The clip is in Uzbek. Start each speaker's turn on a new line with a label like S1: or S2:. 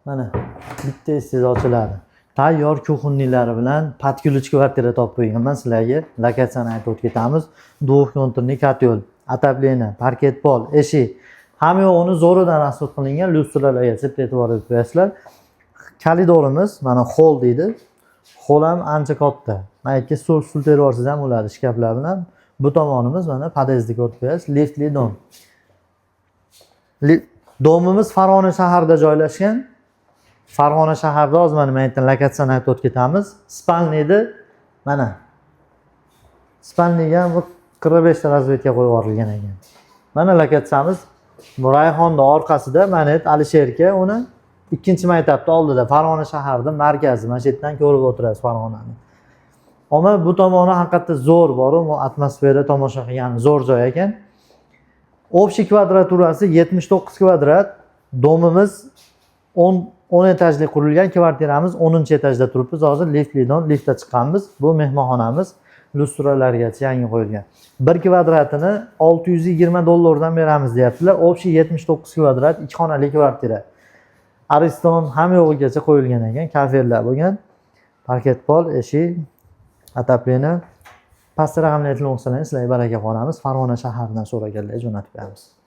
S1: Mana bitta eshik ochiladi. Tayyor кухонный lari bilan под ключ kvartira topib qo'yganman sizlarga. Lokatsiyani aytib o'tib ketamiz. Двухконтурный котёл, отопление, parket pol, eshik. Hamma yo'g'ini zo'ridan расход qilingan, lyustralarga e'tibor berib qo'yasizlar. Koridorimiz mana hol deydi. Hol ham ancha katta. Mana yerga stol terib olsangiz ham bo'ladi shkaflar bilan. Bu tomonimiz mana podyezdni ko'rib qo'yasiz. Liftli дом. Дом imiz Farg'ona shahrida joylashgan. Farg'ona shahrida hozir mana yerdan lokatsiyani aytib o'tib ketamiz. Спальный da mana. Спальный ga ham bu 45 ta разведка qo'yib yuborilgan ekan. Mana lokatsiyamiz bu Rayhonni orqasida, mana Alisherka, uni ikkinchi maktabni oldida, Farg'ona shahrida markazi. Mana shu yerdan ko'rib o'tirasiz Farg'onani. Ammo bu tomoni haqiqatda zo'r boru, atmosfera tomosha qilgan zo'r joy ekan. Общий kvadraturasi 79 kvadrat. Дом imiz 10 etajli qurilgan, kvartiramiz 10 etajda turibmiz. Hozir liftli дом, liftda chiqqanmiz. Bu mehmonxonamiz lyustralargacha yangi qo'yilgan. Bir kvadratini 620 dollardan beramiz deyaptilar. Общий 79 kvadrat, ikki xonali kvartira. Ariston hamma yo'g'igacha qo'yilgan ekan, kafelar bo'lgan. Parket pol, eshik, отопление. Pastda raqamli telefon qilsalaring, sizlarga baraka qolamiz. Farg'ona shahridan so'raganlarga jo'natib beramiz.